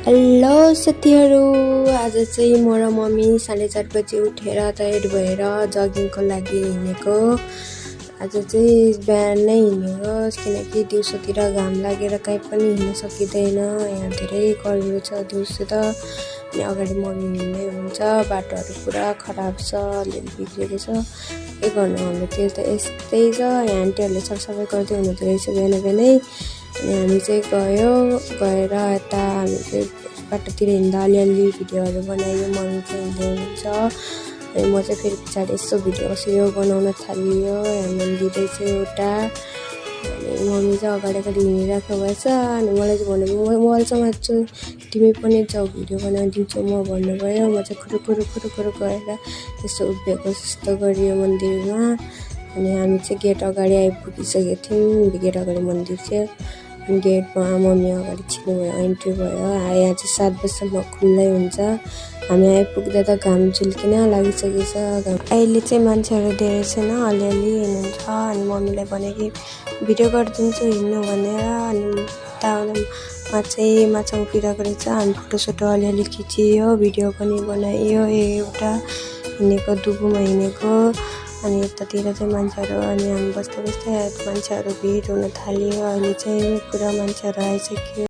Hello साथीहरू, आज चाहिँ म र मम्मी 4:30 बजे उठेर तयार भएर जगिङको लागि हिँडेको। आज चाहिँ बिहानै हिँडेको किनकि दिउँसोतिर घाम लागेर कहीँ पनि हिँड्न सकिँदैन। यहाँ धेरै गर्मी छ दिउँसो त। अनि अगाडि मम्मी हिँड्दै हुन्छ, बाटोहरू पुरा खराब छ, अलिअलि बिग्रेको छ। के गर्नु, हाम्रो त्यो त यस्तै छ। यहाँ आन्टीहरूले सरसफाइ गर्दै हुनुहुँदो रहेछ बिहान बिहानै। अनि हामी चाहिँ गएर यता हामी चाहिँ बाटोतिर हिँड्दा अलिअलि भिडियोहरू बनायो। मम्मी चाहिँ हिँड्दै हुनुहुन्छ अनि म चाहिँ फेरि पछाडि यसो भिडियो बनाउन थालियो। यहाँ मन्दिर चाहिँ एउटा, अनि मम्मी चाहिँ अगाडि हिँडिराख्नु भएछ। अनि मलाई चाहिँ भन्नुभयो म अहिलेसम्म छु, तिमी पनि जाऊ भिडियो बनाउनु दिन्छु म भन्नुभयो। म चाहिँ खुरुखुरु गएर यसो उभिएको जस्तो गरियो मन्दिरमा। अनि हामी चाहिँ गेट अगाडि आइपुगिसकेको थियौँ। गेट अगाडि मन्दिर थियो। अनि गेटमा मम्मी अगाडि छिर्नुभयो, इन्ट्री भयो। यहाँ चाहिँ 7 बजीसम्म खुल्लै हुन्छ। हामी आइपुग्दा त घाम झुल्किन लागिसकेको छ। अहिले चाहिँ मान्छेहरू धेरै छैन, अलिअलि हिँड्नुहुन्छ। अनि मम्मीलाई भने कि भिडियो गरिदिन्छु हिँड्नु भनेर। अनि उतामा चाहिँ माछा उभिरहेको रहेछ। हामी फोटोसोटो अलिअलि खिचियो, भिडियो पनि बनाइयो। एउटा हिँडेको दुबुमा हिँडेको। अनि यतातिर चाहिँ मान्छेहरू, अनि हामी बस्दा मान्छेहरू भिड हुन थाल्यो। अहिले चाहिँ पुरा मान्छेहरू आइसक्यो।